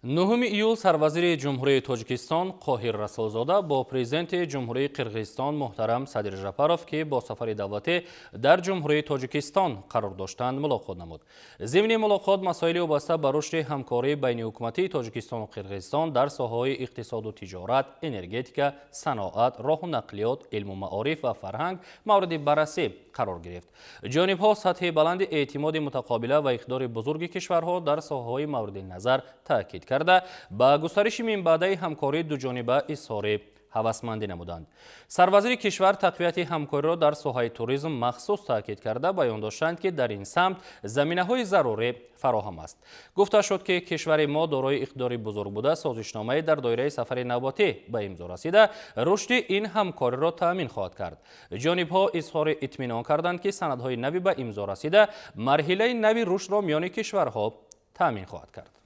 9 июл сарвазири Ҷумҳурии Тоҷикистон Қоҳир Расулзода бо президенти Ҷумҳурии Қирғизистон муҳтарам Садир Жапаров, ки бо сафари давлатӣ дар Ҷумҳурии Тоҷикистон қарор доштанд, мулоқот намуд. Зимни мулоқот масоили вобаста ба рушди ҳамкории байниҳукуматии Тоҷикистону Қирғизистон дар соҳаҳои иқтисоду тиҷорат, энергетика, саноат, роҳу нақлиёт, илму маориф ва фарҳанг мавриди баррасӣ қарор гирифт. Ҷонибҳо сатҳи баланди эътимоди мутақобила ва иқтидори бузурги кишварҳо дар соҳаҳои мавриди назар таъкид карда, ба густариши минбаъдаи ҳамкории дуҷониба изҳори ҳавасмандӣ намуданд. Сарвазири кишвар тақвияти ҳамкориро дар соҳаи туризм махсус таъкид карда, баён доштанд, ки дар ин самт заминаҳои зарурӣ фароҳам аст. Гуфта шуд, ки кишвари мо дорои иқтидори бузург буда, созишномае дар доираи сафари навбатӣ ба имзо расида, рушди ин ҳамкориро таъмин хоҳад кард. Ҷонибҳо изҳори итминон карданд, ки санадҳои нави ба имзо расида марҳилаи нави рушдро миёни кишварҳо таъмин хоҳад кард.